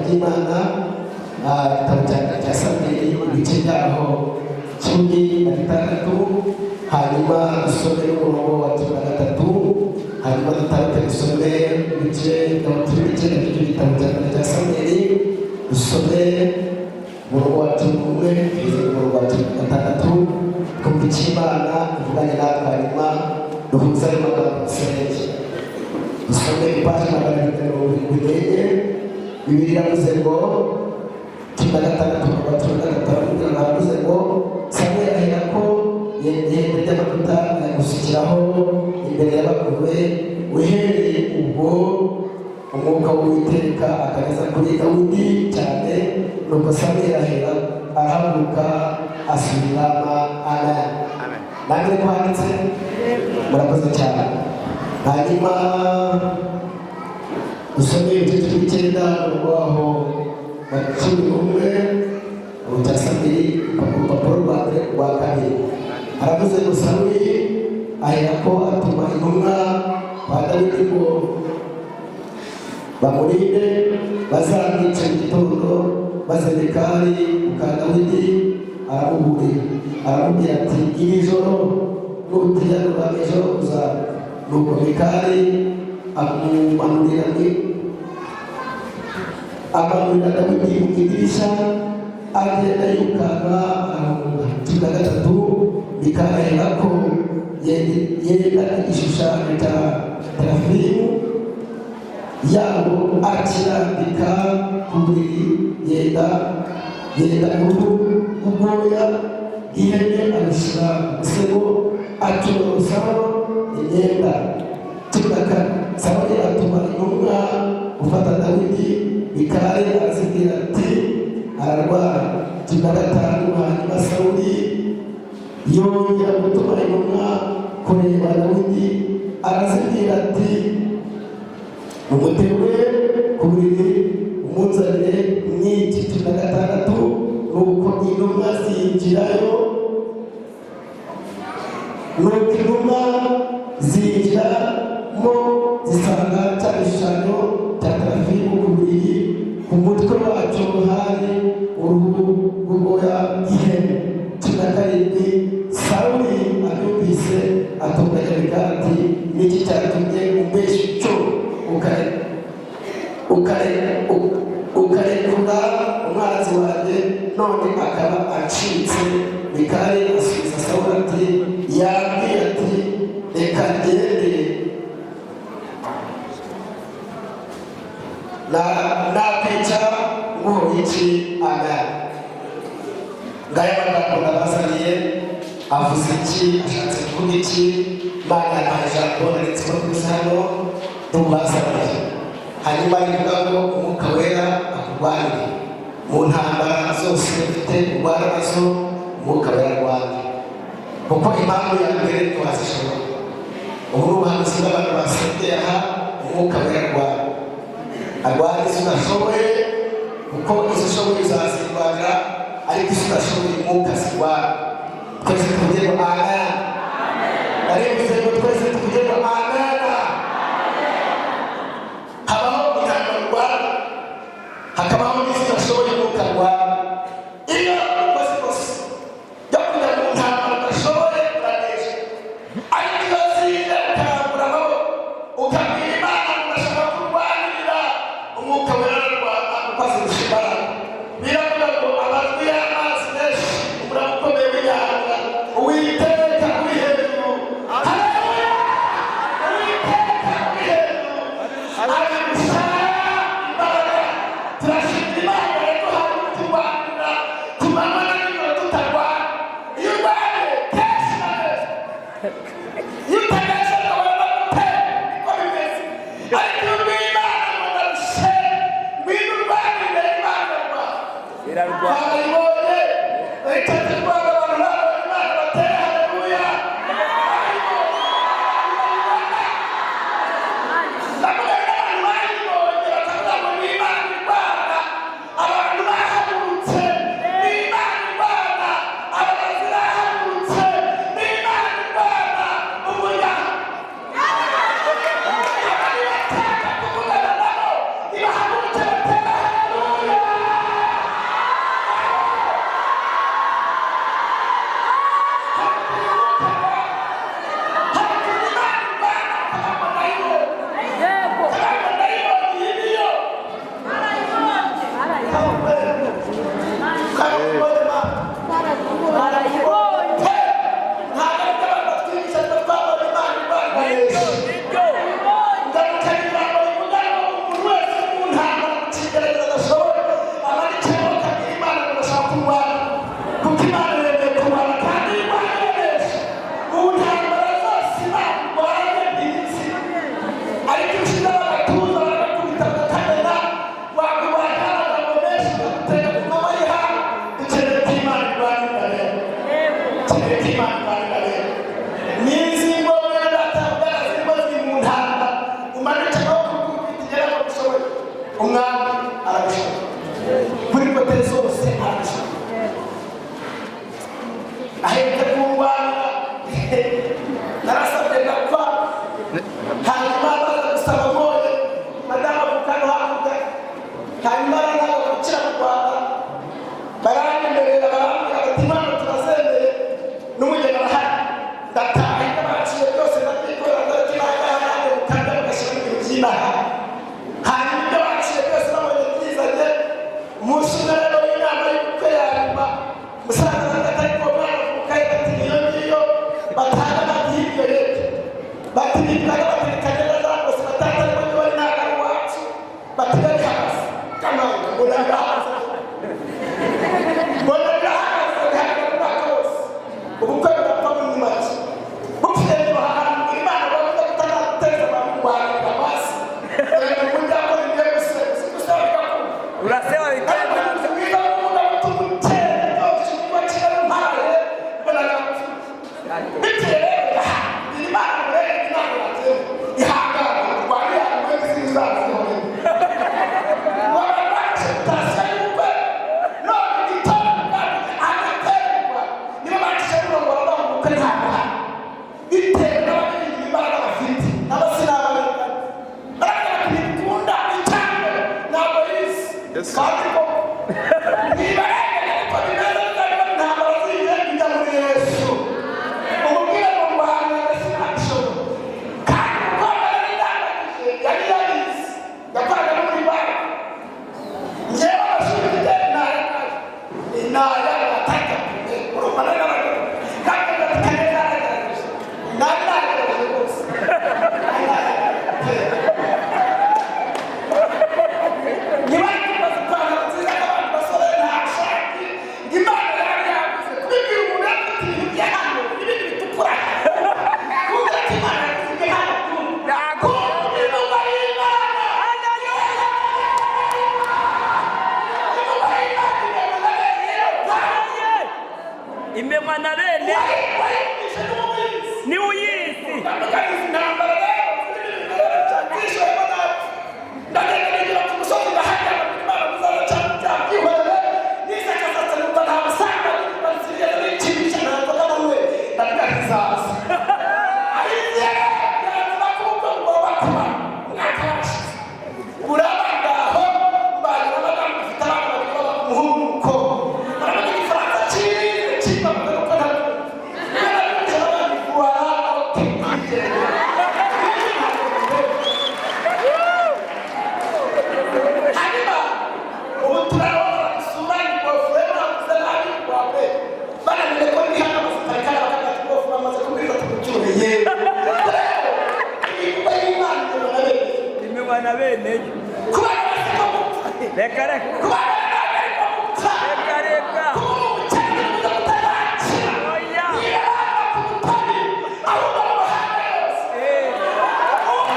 Ry'Imana, igitabo cya mbere cya Samweli, ibice byaho 16, hanyuma dusome n'umurongo wa 13, hanyuma dutaruke dusome ibice 19 by'icyo gitabo cya mbere cya Samweli, dusome umurongo wa 11 tugeze ku murongo wa 16, twumva icyo Imana ivuganye natwe, hanyuma duhuze ayo magambo dusenge. Dusome ipaji 274. Bibiliya iravuze ngo 16, umurongo wa 13, baravuze ngo: "Samweli aherako yenda ry'amavuta ayamusukiraho imbere y'abakuru be. Uhereye ubwo umwuka w'Uwiteka akageza kuri Dawidi cyane. Nuko Samweli ahera arahaguruka asubira." Amen. Nange ko handitse. Murakoze cyane. Hanyuma dusome ibice 19, umurongo waho wa 11 cya Samweli, urupapuro rwa mbere rwa kabiri. Haravuze ngo: "Sawuli aherako atuma intumwa kwa Dawidi ngo bamurinde bazamwice mu gitondo. Maze Mikali muka Dawidi aramuburira, aramubwira ati: 'Iri joro nutiyanura, ejo uzapfa.' Nuko Mikali amumanurira amanurira Dawidi mu idirishya, agenda yirukanka arahunga." 13. Mikali aherako yenda igishushanyo cya terafimu yabo, akirambika ku buriri. Yenda uruhu rw'ubwoya bw'ihene, arushyira ku musego, acyorosaho imyenda. 14. Sawuli atuma intumwa gufata Dawidi. Mikali arazibwira ati: 'Ararwara.' 15. Hanyuma Sawuli yongera gutuma intumwa kureba Dawidi, arazibwira ati: 'Mumuterure ku buriri, umunzanire mwiki.' 16. Nuko intumwa zinjirayo, nuko intumwa zinjiramo, zisanga cya gishushanyo cya terafimu ku buriri, ku mutwe wacyo hari uruhu rw'ubwoya bw'ihene. 17. Sawuli abyumvise atunganya Mikali ati: 'Niki cyatumye umbeshya utyo, ukarekura umwanzi wanjye, none akaba acitse?' Mikali asubiza Sawuli ati: 'Yambwiye ati: Reka ngende, nakwica nguhoye iki?'" Amen. Ngaya magambo nabazaniye avuze iki? Ashatse kuvuga iki? Imana yampaye ijambo naretse ko tuzi hano ndumubazaniye. Hanyuma rivuga ngo Umwuka Wera akurwanire mu ntambara zose ufite, urwana nazo. Umwuka Wera arwana, kuko impamvu ya mbere ntiwazishobora. Ubu ni ubuhanuzi bw'abantu basengeye aha. Umwuka Wera arwana, arwana izo udashoboye, kuko izo ushoboye uzazirwanira, ariko izo udashoboye Umwuka zirwana. Twese tuvuge ngo amen. Narivuze ngo twese tuvuge ngo amen. Habaho intambara urwana, hakabaho n'izo udashoboye Umwuka arwana. Iyo ukoze ikosa ryo kujya mu ntambara udashoboye, uranesha, ariko iyo zije ukarambura amaboko ukabwira Imana ngo urashaka kurwanirira, Umwuka Wera ararwana kuko azirusha imbaraga. Biravuga ngo amajwi y'amazi menshi, umuraba ukomeye w'inyanja, Uwiteka uri hejuru, haleluya, Uwiteka uri hejuru ararusha imbaraga. Turashimira Imana yaduhaye kuturwanirira ku manywa na nijoro tutarwana. Iyo urwanye kenshi na kenshi, iyo utanesheje baragutera, niko bimeze. Ariko iyo ubwiye Imana ngo ndarushe, ngwino urwanirire, Imana irarwana. Irarwana. Twabibonye icyo Rwanda, abantu babonye Imana batera haleluya. Barayibona. Ndavuga n'abantu bayibonye bakavuga ngo ni Imana irwana. Abantu bahagurutse, ni Imana irwana. Abayobozi bahagurutse, ni Imana irwana. Umuryango abantu bashaka kuvugana nabo nibahaguruke batera haleluya. Hanyuma ntabwo gukira mu Rwanda baranyemerera, barambwira bati impano turazemeye n'umugeni arahari. Ndataha, ibyo baciye byose ndabyikorera, ndabyirangaha nanjye mukanda mugashyiramo ibintu by'inaha. Hanyuma ibyo baciye byose babonye byizanye. Umunsi umwe rero w'inama y'ubukwe ya nyuma, musaza wanjye atari ko mwana avuka, ati niyo ngiyo batanga, bati hirya y'epfo, bati bitwaga, bati ni Kagera zagose, batata ariko niba ari ntabwo ari iwacu, bati bari hasi kamanga, mbona birahagaze, mbona birahagaze, bihagaze umwaka wose. Ubukwe burapfa muri make, bupfuye ntibahanura Imana bavuga kutazateza abantu kurwanira amasi. Dore mu buryo akora ibyo gusa gusa bigakunda. Urasewa. Ariko Bikenda. umuntu mwiza w'umuvugabutumwa utera byose kuba Kigali mpaye, mbona napfuye. Bitewe rero Imana murebe Imana yabyemeye, ihangane urwanire hanyuma y'izindi uzazibonere. Waba y'ubukwe none igitora agaterwa niba bacishe murongora baba ubukwe ntabwo hari, bitewe n'ababiri imbaraga bafite n'abasinabarengana baravuga bati ntibikunda. Icyambere ntabwo yize, kandi koko ntibarenganya ariko bimeze neza. Intambara zije ijya muri Yesu, umubwire ngo ndwanya sinabishobora. Kandi umukobwa yari yandangije, yari yarize, yakoraga no muri banki. Njyewe amashuri mfite naya nataka urumva nari naragejeje, kandi kane naragerageje, nari nagerageje rwose. Niba ari kubaza ipantaro nziza y'abandi basore nta shati, ngo Imana yari yavuze kubibwira umuntu afite ibintu bye hano n'ibindi bitukura, kuko ati Imana yavuze ibyo hano kumva intumwa y'Imana, intumwa y'Imana inemeza neza. Imenywa na bene Wayumvishe n'ubuyizi. Niwe uyizi. Tandukanye izi ntambara rero zishoyemo napfa, ndagenda nigira ku musozi, ndahagera, Imana muzaza cyane byabyihorere nisakasatse, numva nta busambanyi sinigeze nikinisha, nta nzoga nanyweye, ndavuga ntizaza. Ayiziye yanzura ko ubukwe bugomba kuba umwaka warashize, buraba ngaho. Mbanye na madamu, dufite abana babiri, umuhungu n'umukobwa. Baravuga igifaransa cyiza cyiza, bavuga nuko ntabyumva kubera yuko abandi voilà, ok. Hanyuma ubu turabona dusura ni beau-frère, navuze nabi wawe bananiwe ko ndi hano basitari, kandi bakavuga ati beau-frère amaze kubwiriza tumucyure. Yewe rero imivugo y'Imana ibona bene Imenywa na bene yo. Kubana basiko gupfa. Reka reka. Kubana ntabwo ariko gupfa. Reka reka. Kuba umukene bivuze kutazakira. Oya. Ntibiranga ku butoni, ahubwo mu mahanga yose. Eh.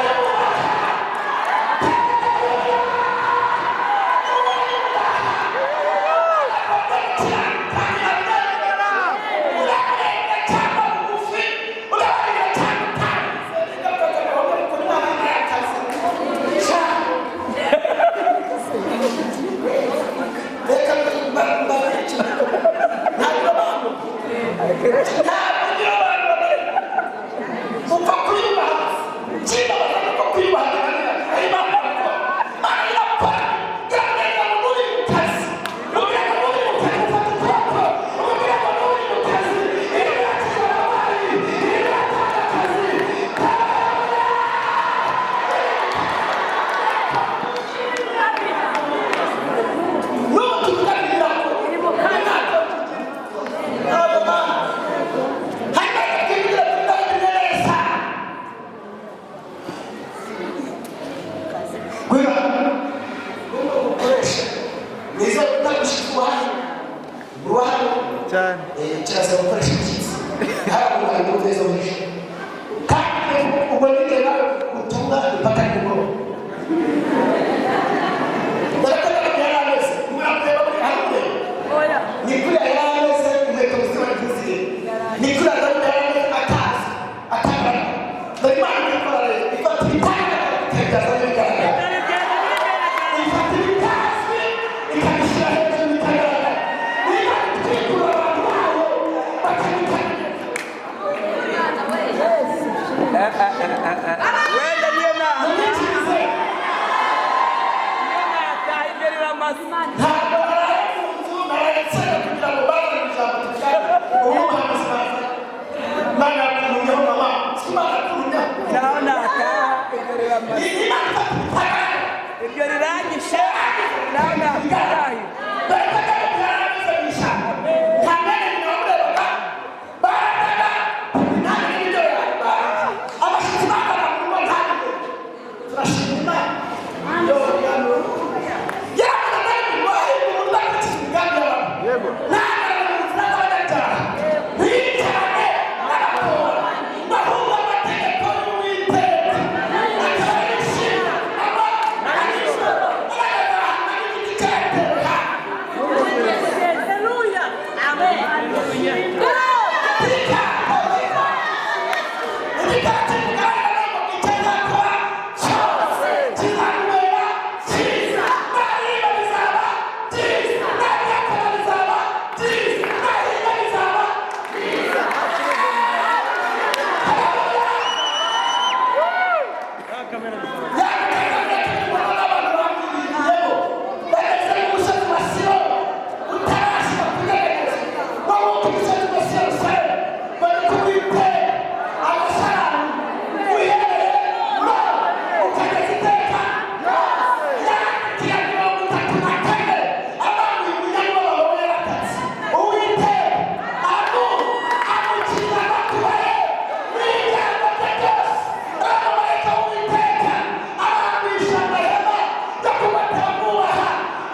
Upfa kwiyubaha, kibabaza nuko kwiyubaha binanira. Imana irakora, Imana irakora, iramenga ngo nturi mu kazi, umubwira ngo nturi mu kazi, ufata ukuboko, umubwira ngo nturi mu kazi, irimo irakiza abarwayi, irimo iratanga akazi. N'ubu tuvugana irakora, irakora. Ntabwo mpamvu hanyuma twibwira turi neza. Gwira ngomba gukoresha nize utagushyize uruhare uruhare Cyane. Kirazira gukoresha ibyiza haba mu bantu neza wishe, kandi ubwo n'igihe nawe utunga impaka nimugoroba. Dore ko Dawidi yari ameze, muramureba muri harumureba. Oya. Ni kuriya yari ameze, inkweto ziba ntizire. Ni kuriya Dawidi yari ameze, atazi atagaragara. Dore Imana ibikora rero, ifata ibigaragara ikabibyaza n'ibigaragara. Dore byenda bigaragara. Ifata ibitazwi ikabishyira hejuru bikagaragara. Niba itwikura abantu bayo bakabikora. Wenda niyo nama. Mumwikirize. amase. Ntabwo naraye mu nzu, naraye nsenga kugira ngo bazane ijambo tujyane. Ubu muhanuzi baza, Imana yakuntumyeho mama, si Imana yakuntumyeho. Naho nataha iryo riba amase. Imana ifata ibitagara. Iryo riranyishe, naho natahira. Dore ko Dawidi yari ameze mu ishyamba, nta mwene nyina wamurebaga, bararyaga nta n'ibiryo yari, abashyitsi bazaga mu rugo ntabimenye. Turashima Imana. Yo, yaravuze Dawidi ngo hahirwa umuntu udakurikiza imigambi y'abantu, ntahagarare mu nzira z'abanyabyaha, ntiyicarane n'abakora, ahubwo amategeko y'Uwiteka akaba yishimye, aba anyuzwe, abanyabyaha n'igiti cyateka. Haleluya. Amen. Igitabo kivuga ngo icyo azakora cyose kizamubera cyiza, nariba bizaba byiza, nabyakora bizaba byiza, nahinga bizaba byiza. N'abantu bamwiririyeho bageze mu musozi wa Siyoni utarashika kunyeganyeza, babuka umusozi wa Yerusalemu, bari kuwitera agasarani uhereye none ukageza iteka. Yakira 34 abamuye umunyamubabaro we yaratatse Uwiteka, amu amukiza amakuba ye n'ibyago bye byose. Abamarayika w'Uwiteka abambisha amahema yo kubatambubaha,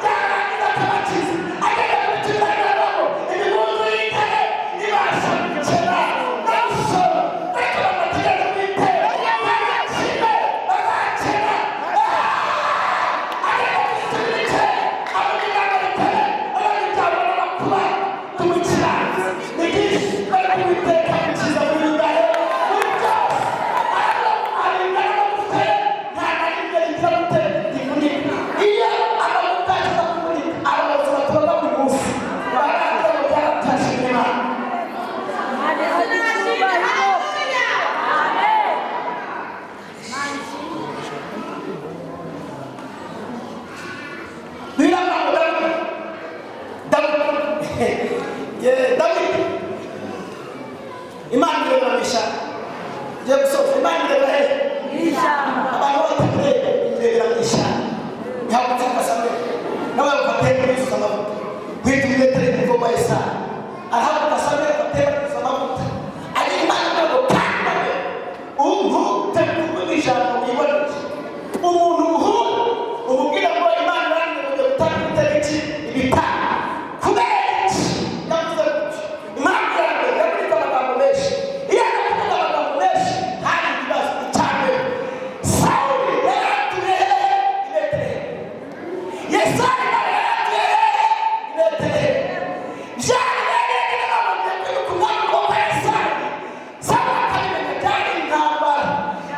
yarangiza akabakiza. Ageze muri kizagaragamo imigunzu y'intare ibasha gukena n'urusoro, ariko bamategeko Uwiteka bazakine bazakena. Ageze ku gice amugira rikore abanyabyago n'amakuba tumukiranze ni byinshi, ariko Uwiteka amukiza muri ngahe muri byose. Arinda n'amagufwa ye, nta na rimwe rigira gute rivunika. Iyo amagufwa yacu aza kuvunika, abarozi baturoga buri munsi baraza ngo byaratashe Imana. Amen. Biravuga ngo Dawidi, Dawidi, ye Dawidi, Imana irebera mu ishyamba. Ngiye gusoza. Imana irebera hehe? Abantu batakureba, irebera mu ishyamba. Ihagurutse Samweli nawe bafate yuzuza amavuta kwita ibimetero y'umukobwa Yesaya. Arahaguruka Samweli afate yuzuza amavuta, agira Imana ngo kandi untute kuvuga ijambo wiboneye. Umuntu muhura umubwira ngo Imana irangiye kujya gutanga ibitego iki ibitambo. Kubera iki yavuze gutyo? Impamvu ya mbere, yavuze amagambo menshi. Iyo aza kuvuga amagambo menshi hari ibibazo. Icya mbere, Sawuli yari atuye hehe? I Betelehemu. Yesaya nawe yari atuye hehe? I Betelehemu. Byari bene bamubwiye kwiruka umwami wo kwa Yesaya, Sawuli akabimenya, byari intambara.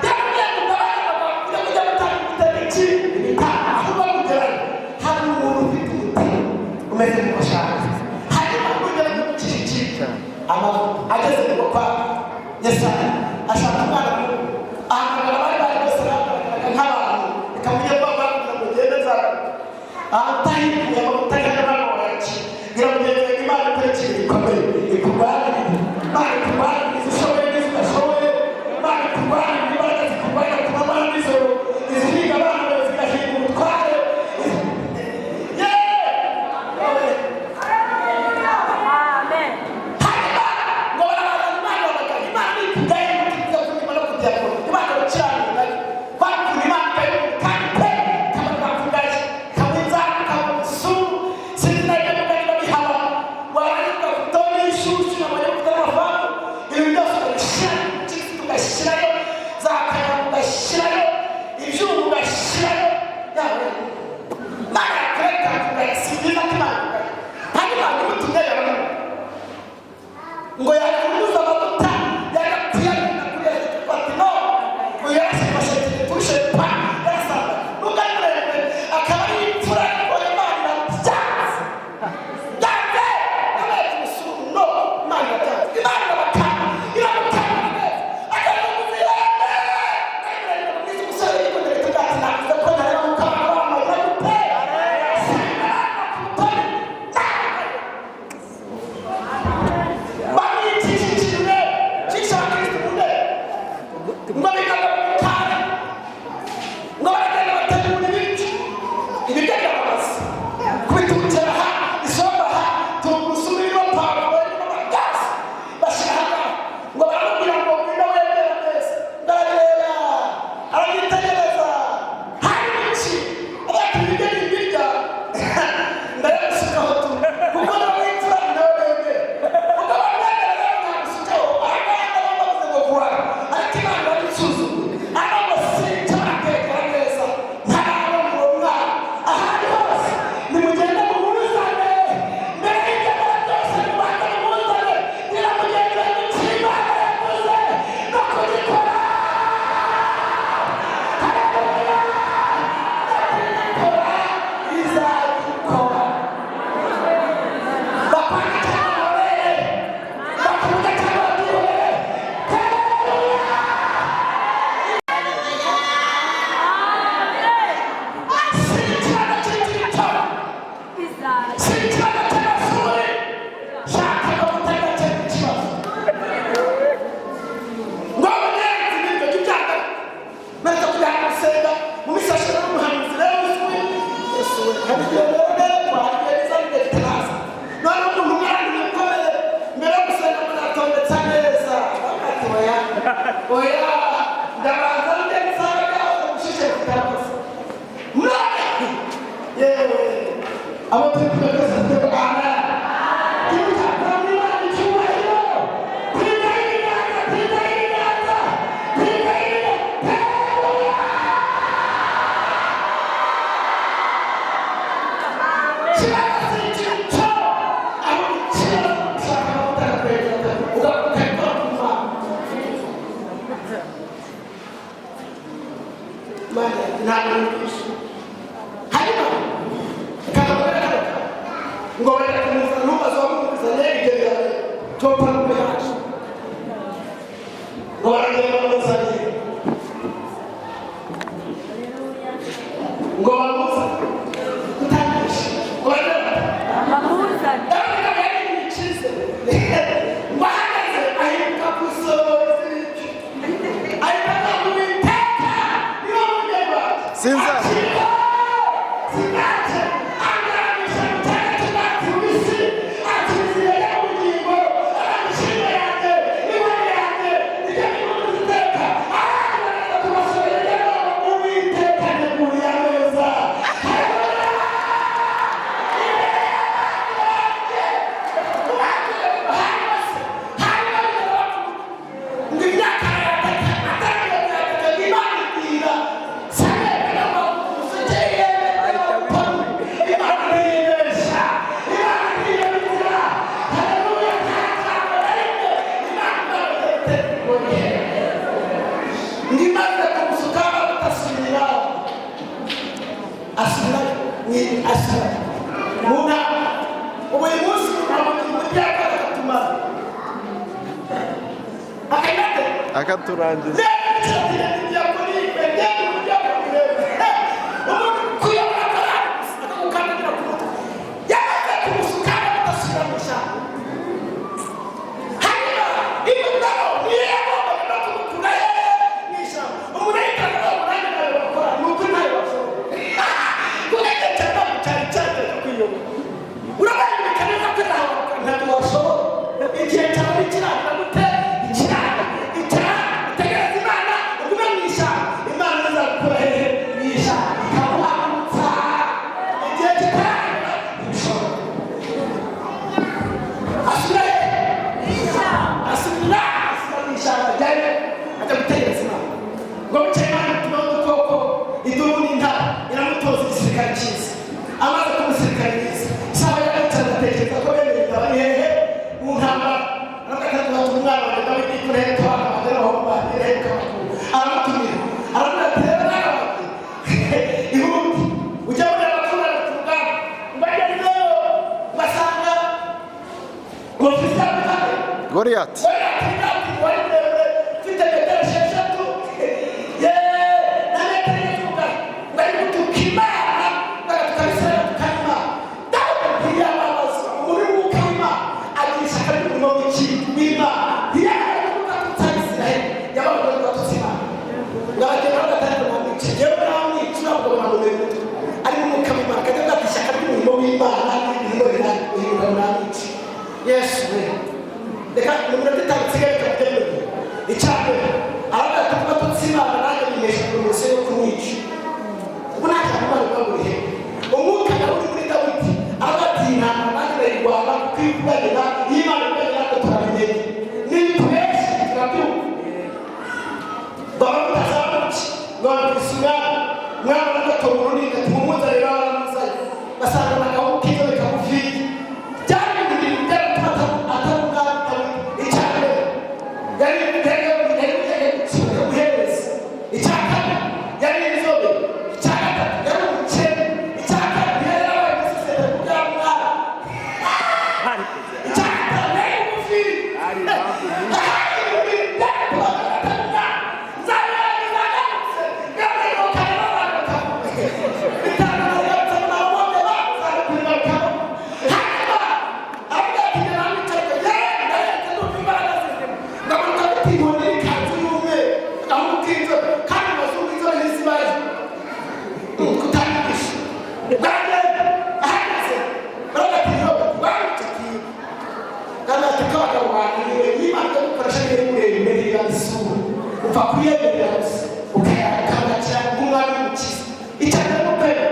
Yaramubwiye ngo ugabanye amagambo ujye kujya gutanga ibitego iki ibitambo, ahubwo mugerane hari umuntu ufite umutima umeze nk'uko ashaka, hanyuma mugera mu iki amavuta. Ageze mu kwa Yesaya ashaka umwana muto, ahamagara abari bari bose bagaragaraga nk'abantu, reka mujye kuba kugira ngo ugende nzagaruka. Atahikuye amavuta y'abana wawe, ngira mugenzi wawe, Imana ikora ikintu gikomeye, ikurwanirire. Imana ikurwanirire izo ushoboye n'izo udashoboye. Imana ikurwanirire imbaraga zikurwanya ku manywa na nijoro, izihiga abana bawe zigahiga umutware. Yeee! Amen. Hanyuma ngo barabazana Imana babagana. Imana ntikugaye kuza kunyuma no kudiyakora. Imana gukiranura nayo bakunda Imana ikayibona kandi pe ikaba twakugaye ikaba inzara ikaba umusuru, sinzi nayo ibyo niba bihaba. Oya, ndabanza ndetse nsanga byahoze gushishe kutarakoze. None yewe, abo turi kumwe twese tuvuge amen. Imana icyubahiro. Kwiga ibiganza, kwiga ibiganza, kwiga ibiganza. Kibazo cyo aho ikibazo ushaka amavuta akakwegera ukayikora ku Mana. Mana ntabwo numvise. Hanyuma kakabona kano ngo bareka kumuzana, ntubaze wamumuzanye, ibyo birare topa nuko yaje ngo baragenda bamuzanye, ngo bamuzane utangishe ngo baragenda. Bamuzane. Dawidi yari icyizere ngo ahagaze ahinduka gusohoza ibicu, ahita avuga ngo Uwiteka niwe mwungeri wanjye. Sinzaje. Sinzaje anganisha mu cyanya cy'ubwatsi bubisi, akinzira y'ubugingo, amishimwe yanjye, inkoni yanjye nibyo bimubuza iteka, arangaragaza ku masoro y'abana. Uwiteka anteguriye ameza ndimaze kumusukana batasubira, asubirayo ni asubirayo mu ntara. Ubu uyu munsi muri byaka akatumara akayate Akaturangiza. Igihe cyawe kiranga gute? Ikiranga icara utegereze Imana, ugume mu ishyamba. Imana izagukura hehe? Mu ishyamba, ikaguhagurutsa. Igihe kitaragera ntibishoboka. Asubira hehe? Asubira, asubira mu ishyamba ajyayo, ajya gutegereza Imana. Ngo bukeye Imana itumaho udukoko, idubu n'intare, iramutoza igisirikare cyiza. Amaze kuba umusirikare mwiza, sawa, yarahita adatekereza ko bene bitaba ari hehe mu ntambara. Aravuga ati: "Tuba umwana wanjye Dawidi kure tubana bagera aho bagera kabakuru." Aramutumira, aravuga ati: "Rero mwana wanjye, ihute ujya muri abaturage ku rugamba." Bagezeyo basanga ofisi y'abutare. Goliyati. Wari muremure, ufite metero 6 na metero 1 z'ubugari, bari gutuka Imana, bagatuka Abisirayeli, batuka Imana. Dawidi ntiyababazwa. Umubiri w'umwuka w'Imana agira ishyaka ry'umurimo w'Imana. Ntiyemera kuvuga atutse Abisirayeli, yababaga ngo atutse Imana. Ngo aragenda bagatanga, namwica yewe, namwica ntabwo bamumenya umutwe. Ari mu mwuka w'Imana, akajya avuga ati: "Ishyaka ry'umurimo w'Imana ririmo rirangiye, namwica." Yesu we, reka mu minota 5 nsigaye kabyemeye. Icya mbere, aravuga ati: "Kuba tutsi Imana nanjye binesha poromosiyo yo kumwica." Ubu nta kintu Imana ivuga ngo rihe umwuka nawe uri muri Dawidi. Aravuga ati: "Intambara nanjye ndayirwana," kuko iyo ivuganira, iyo Imana ivuganira natwe turabimenya, niyo itubeshye turabyumva. Baba mutazamuki ngo bamwise umwami, umwami aragatora urunini ati: "Mumuzane." Baramuzanye, basanga agahungu k'inzobe kagufiya. Byari ibintu bibiri byaratuma atari umwami Dawidi. Icya mbere, Upfa kuyemerera gusa, ukamwakira nk'umwami w'umukiza. Icya mbere ni ukwemera.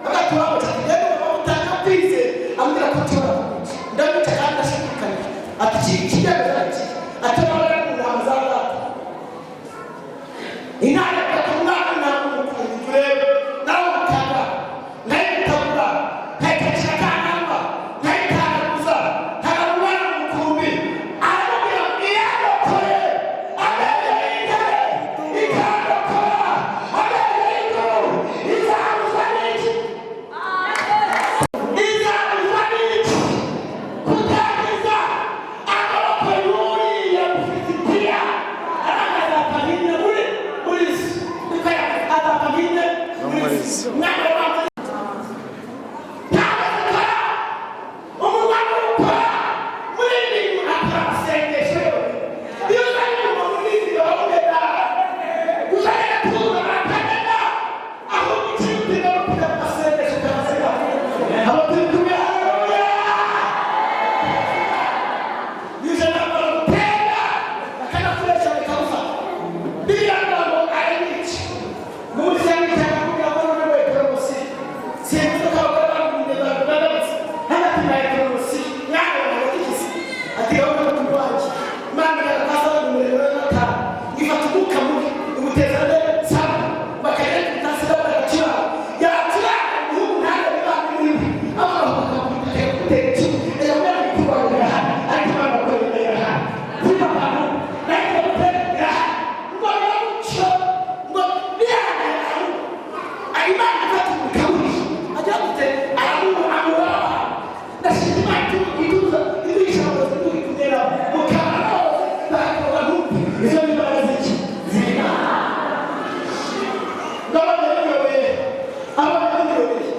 Agatubamuca ati: "Yewe mama, utangira kwizera." Ambwira ko nshobora kumwica, ndamwica kandi ndashidikanya. Ati: "Ikiyemeza ati ati abana mu ntama za data, intare ifata umwana w'intama umukumbi, turebe narawutaga, nkayitabura, nkayikacira akananwa, nkayitagaguza, nkagara umwana mu mukumbi." Aramubwira ngo iyandokoye amenyo y'intare, ikandokora amenyo y'inguru, izabuzwa n'iki? Izabuzwa n'iki kutangiza amaboko y'uriya Mufilisitiya? Arangazapfa nk'ine muri isi, niko azapfa nk'ine muri isi. Mwana wa ntabwo akora umurwano, ukora muri ibi bintu, akora amasengesho yonyine. Iyo uzanye umuntu muri ibi barawumena, uzanye agatuza barakamena. Ahubwo ikihutirwa no kujya mu masengesho ukabasenga. Abo turi kumwe, haleluya! Yuje nambara gutega bakanakoresha bikawufata. Biriya ntabwo arayica munsi y'icyaha kugira ngo none we poromosiyo. Simvuze ko abagore bamwe bagarutse hagati na poromosiyo. Mwana wawe ikizi ati: "Wowe n'umutu wanjye Imana igaragaza umuriro w'amatara, ifata umwuka mubi imuteza nde sama bakajya kutasi bagacura yacura umuhungu ntabwo biba muri we." Abantu bakamwita gutera icumu, reka mwana mukuru wawe irahari, ariko Imana bakorera irahari kuri papa nayo gutera irahari ngo biramuco ngo bihangane. Imana ifata umukaburi agira gute? Aramuha. Ndashima Imana ituza iduhisha abayobozi turi kugera mukabana hose bakavuga ntumve. Izo ni imbaraga z'iki? Z'Imana. Ndabona biyobeye, abana biyobeye,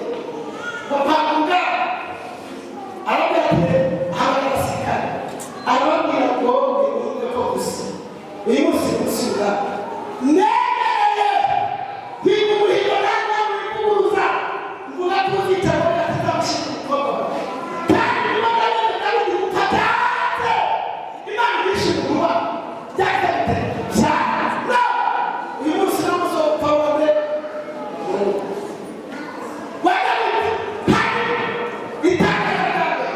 bapanga. Arabwira ati: "Hamwe n'abasirikare." Arababwira ngo: "Nimwumve ko gusa uyu munsi gusura nemereye kwiga umuhigo, ntabwo wivuguruza, mvuga ko uzitaba atazamushyira umukobwa wawe. Kandi niba ndabona Dawidi utatanze, Imana ibishima vuba." Byahita bite cyane? No uyu munsi ni umunsi wo gupfa wa mbere wa Dawidi. Kandi itangazo rya mbere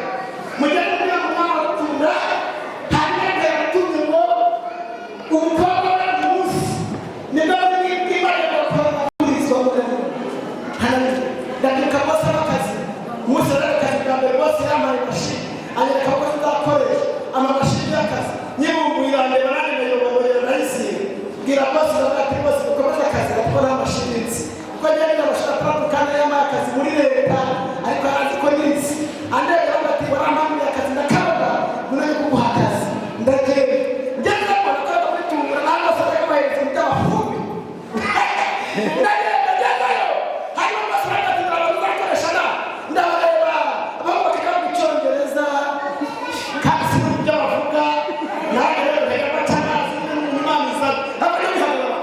mugende muri umwana gutunda, hanyuma yagutumye ngo umukobwa we uyu munsi nibwo bw'Imana bakora muri ndakibuka bose b'akazi. Umunsi rero akazi bwa mbere, bose yampaye mashini, anyereka ko nzakoresha amamashini y'akazi. Nyibumbuye irandeba, nanjye ndayobora, ndayisiga. Bwira bose, ndavuga ati: "Bose dukomeze akazi kuko nta mashini nzi." Kuko njyewe niga amashuri 6 kandi yampaye akazi muri leta, ariko arazi ko nizi. Andebye aravuga ati: "Warampamuriye akazi ndakabona, none kuguha akazi." Ndagenda, ngeze mbona ko muri tungura ntabwo bose bari bahereza iby'abafumi. Ndagenda, ngezeyo hanyuma bose baravuga ati: "Uzakoresha na." Ndabareba, abahungu bakajya mu Cyongereza kandi sinzi ibyo bavuga. Nanjye rero nkajya baca amazi n'Imana izana ntabwo bihagarara,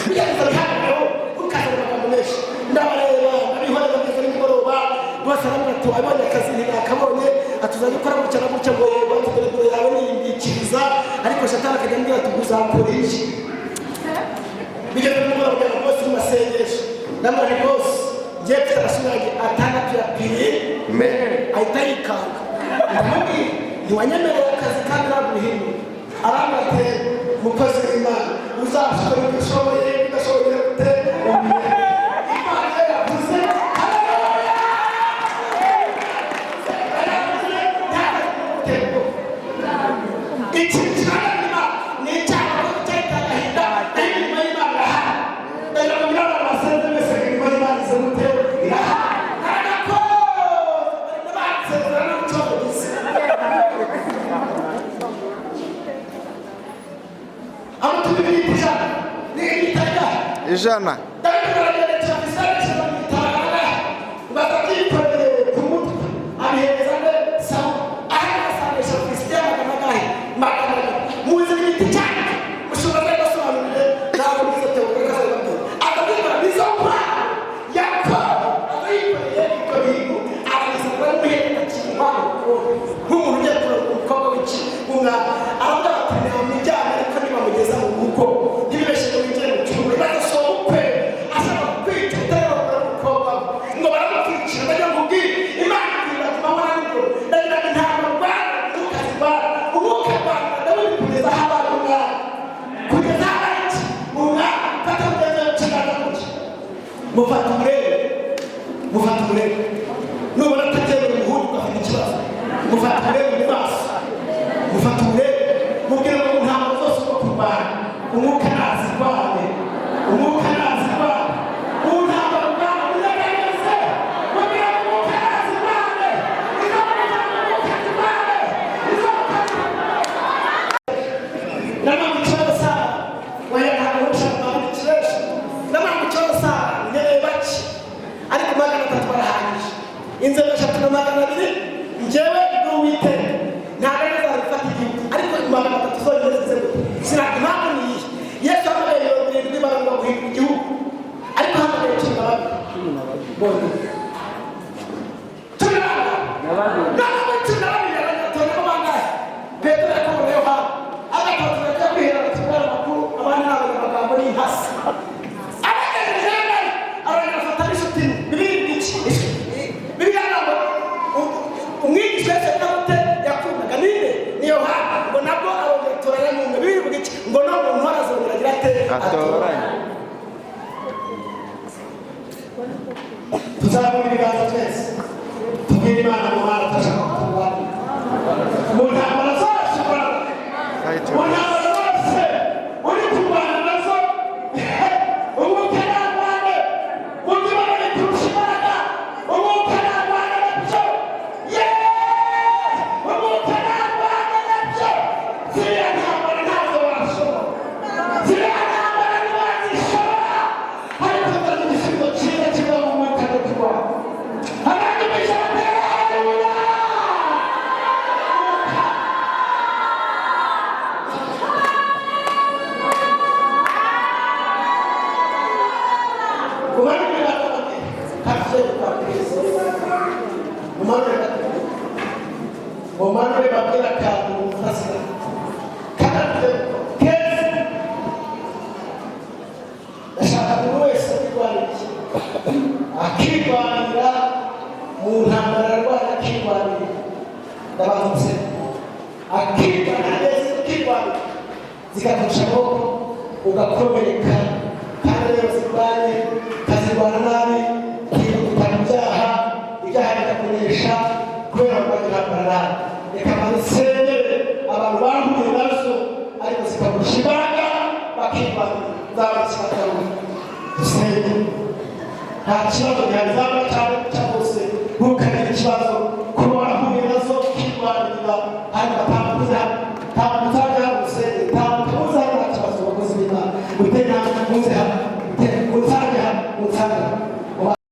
bigeze bihagararaho ukazana amagambo menshi. Ndabareba, ndabihorera. Ngeze nimugoroba, bose aravuga ati: "Wabonye akazi?" "Ntinakabonye." Ati: "Uzajya ukora gutya na gutya." Ngo: "Yego." Ati: "Dore dore yawe niyimbikiriza." Ariko Shatani akajya ambwira ati: "Uzakora iki?" Bigeze nimugoroba, kugera bose mu masengesho, ndamubwira nti: "Bose, ngiye mfite amashuri yanjye 6 ya piri." Ahita yikanga. Ndamubwira: "Ntiwanyemereye akazi kandi ntabwo ubihindura." Arambwira ati: "Mukozi w'Imana, uzashobora ibyo ushoboye, udashoboye gute ubirebe." Imana iyo yavuze, haleluya, yavuze ntabwo. Ikintu kiranga Imana ni icyaha ko cyahita agahinda, naho imirimo y'Imana irahari. Ndagira ngo nyirabantu basenze mwese, imirimo y'Imana ize gute? Irahari. Naragakoze bansezera n'ikibazo gisa. Amatumi 100 ni ibitanga. 100. Dawidi aragenda cyane mu itabara, batabyikoreye ku mutwe, abihereza nde? Sawuli. Ahera asangisha Filisitiya 400, 200. Muzi ibiti cyane mushobora kubasobanurire, ntabwo muzi tewo, reka azabibabwira. Akabyikora nizo mpano Yakobo azayikoreye ibyo bintu, arabizana, baramuhereza kintu nk'umuntu ugiye kureba umukobwa w'iki w'umwami. Aravuga ati: "Namujyana, ariko nibamugeza mu rugo ntibibeshe." Mufata umurebe, mufata umurebe. Nubona atabyemera, umuhungu ugafite ikibazo, mufata umurebe mu maso, mufata umurebe, mubwira ngo ntabwo zose uko kurwana, umwuka nazirwane, umwuka nazirwane. Ubu ntabwo arwana, munyeganyeze, mubwira ngo umwuka nazirwane, izo umwuka zirwane, izo. Namwe ikibazo sawa, oya, ntabwo ushaka ikibazo. Namwe ikibazo sawa, nkeneye bake, ariko 300 barahagije. Inzego eshatu na 200, njyewe ndi Uwiteka, ntabwo ari zazifata igihugu, ariko 300 zonyine zize gute? Sina impamvu. Ni iyihe? Yesu ahamagaye 70 barangwa guhindura igihugu, ariko ahamagaye 12 bonyine. 12, noneho muri 12 aratoramo bangahe? Petero, Yakobo na Yohana. Agatatu bajya kwihera batubwira amakuru, abandi ni abanyamagambo n'intasi. Abagejeje nayo arongera afata n'inshuti imwe. Bibiri iki? Bibiliya ntabwo umwigisha wese gute yakundaga ninde? Ni Yohana. Ngo nabwo arongera atoranya n'umwe. Bibiri ivuga iki? Ngo no mu ntore azongera agira ate? Atoranye. Tuzamura ibiganza twese, tubwire Imana mu Mana turashaka kuturwanira mu ntambara zose urwana, mu ntambara zose uri kurwana nazo, umwuka narwane. Mu byo ubona biturusha imbaraga, umwuka narwane nabyo. Yeee, umwuka narwane nabyo. Ziriya ntambara ntazo washobora, ziriya ntambara ntiwazishobora, ariko nzana igisubizo cyiza kiva mu mwuka no kurwana. Abandi bijatera, haleluya. Umanure gato, kafite kwa Kristo. Umanure gato, umanure, babwira akantu mufasira kandi keza. Ndashaka buri wese kwirwanira, akirwanira mu ntambara arwana, akirwanira. Ndabanza akirwanira neza, ukirwanira zikaguca amaboko, ugakomereka, kandi rero zirwanye ukazirwana nabi, ukihuta mu byaha, ibyaha bikakunesha kubera kurwanya intambara nabi. Reka nsengere abantu bahuye nazo ariko zikagusha imbaraga, bakirwanira. Nzabakibagaruka dusenge, nta kibazo gihari. Zaba cyane cyangwa hose, ntukagire ikibazo kuba warahuye nazo, ukirwanirira. Hanyuma tambuza, tambuza.